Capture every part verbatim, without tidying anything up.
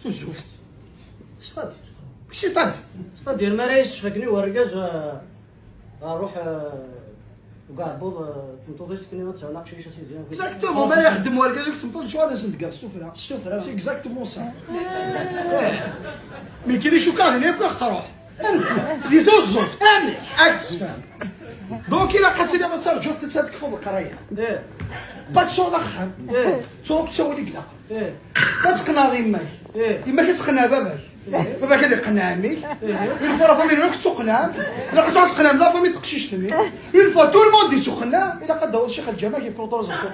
Tuzzuft. C'est-à-dire. C'est-à-dire. C'est-à-dire, mi ara yessefken i urgaz, euh, ɣer ruḥ, euh, deg uɛebbuḍ, euh, tmeṭṭut-is, akken ad tesɛu aqcic, a sidi. Exactement, mi ara ixeddem urgaz akked tmeṭṭut, lecɣal-nsen deg ssufra. Ssufra. C'est exactement ça. Mais kini cukkeɣ din akk iɣ truḥ. Di tuzzuft, amek? Ad tefhem. Donc, ilaq ad tiliḍ ad terǧuḍ, ad tekfuḍ leqraya. Eh. Ma tesɛuḍ axxam, eh, tesɛuḍ ttawil i ilaq. Eh. Ma teqnaḍ yemma-k. Eh. Yemma-k ad teqneɛ baba-k. Eh. Baba-k ad iqneɛ mmi-k. Eh. Une fois la famille-nwen ad tettuqneɛ. Ilaq ad teqneɛem la famille n teqcict-nni. Une fois tout le monde yettuqneɛ, ilaq ad d-tawiḍ ccix lǧameɛ yefk l'autorisation.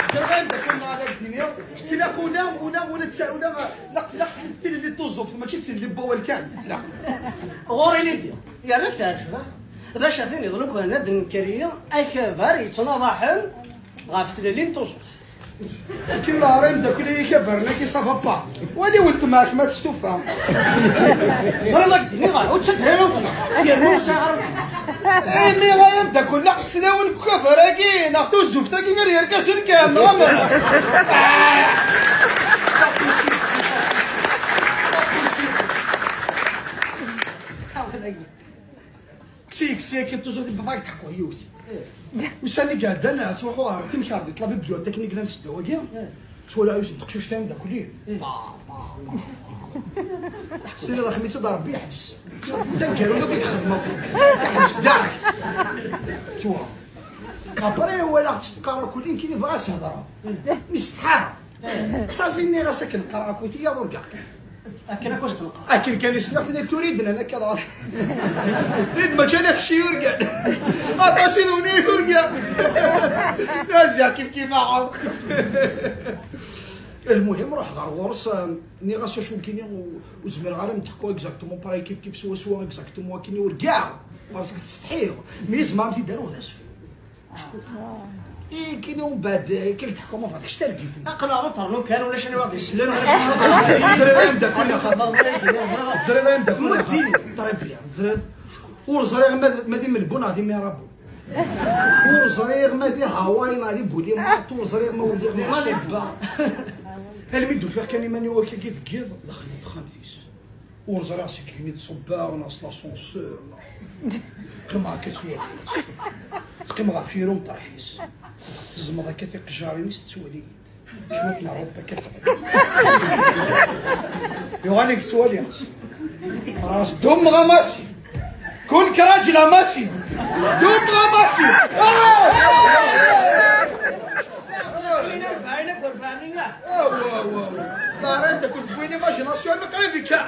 Ddreɣ-am-d akken ad ak-d-iniɣ, tilaq ula, ula, ula, ula, laq, laq, tilelli n tuẓẓuft, mačči d tilelli n wawal kan. La. Ɣur-i Lidi, yerra-k tɛejbeḍ, ah? D acu ad tiniḍ lukan ad d-nekker-iyi akabar yettnaḍaḥen ɣef tlelli n tuẓuft? Kemmel ara imdakkel-ik akabar-nni, ça va pas. Wali weltma-k ma testufa. Ẓriɣ ad k-d-iniɣ, ur ttadder ara weltma. Yernu ur sɛiɣ ara weltma. Imi ay amdakkel, neɣ tettdawil deg ukabar-agi, neɣ tuzzuft-agi gar yergazen kan, neɣ amer? Kkes-iyi, kkes-iyi akken tuẓuft i baba-k teḥku yiwet. Ussan i iɛeddan, ttruḥuɣ ɣer timkarḍit, la bibliothèque-nni yellan s ddaw-agi. Ttwaliɣ yiwet n teqcict amdakkli. Tessiriḍ axmi-tt-id Rebbi yeḥbes. Taneggarut akk i ixedmeɣ. Yeḥbes daɛek. Ttwa. Après walaɣ-tt teqqar akuli, nekkini bɣiɣ ad s-hedreɣ. Mi setḥaɣ. Safi nniɣ-as akken qqareɣ akuli, tiyaḍ urgaɣ kan. Akken akk as-tenqer. Akken kan i s-nniɣ, tenna-k tura i d-nnan akka dɣa. Nid mačči ala kečč i yurgan. Aṭas i d-wen i turgan. Azya kif kif aɣ akk. Lmuhim, ruḥ ɣer ɣur-s, nniɣ-as acu nekkini ur, ur zmireɣ ara ad m-d-ḥkuɣ exactement pareil kif kif swaswa exactement akken i urgaɣ. Parce que tsetḥiḍ. Mi yezmer ad m-t-id-aruɣ d asfel. I kini umbeɛd, eh, kik teḥkumeḍ ɣef kečč targit. Aql-aɣ ad ternu kan, ulac anwa ɣ-d-isellen, ulac anwa ɣ-d-isellen. Ẓriɣ ameddakel-nneɣ. Ẓriɣ ameddakel-nneɣ. Très bien, ẓriɣ. Ur ẓriɣ ma d, ma d imelbu neɣ d imirabu. Ur ẓriɣ ma d Hawaii neɣ d Bulimat, ur ẓriɣ ma uliɣ neɣ ṣubbeɣ. Almi d-ufiɣ kan iman-iw akka deg yiḍ, daxel n texxamt-is. Ur ẓriɣ seg yimi d-ṣubbeɣ neɣ s l'ascenseur. Qqimeɣ akka ttwaliɣ. Teqqim ɣef yiri umeṭreḥ-is. Tezmeḍ akka tiqejjarin-is tettwali-yi-d. Cwiṭ n ṛṛuṭ akka tebɛed. Yuɣal-d ttwaliɣ-tt. Ras dummeɣ a Massi. كن كراجل يا ماسي. دوم يا ماسي. Awa, awa, awa. Ḍaṛa anda kul tewwin imagination qrib ikka.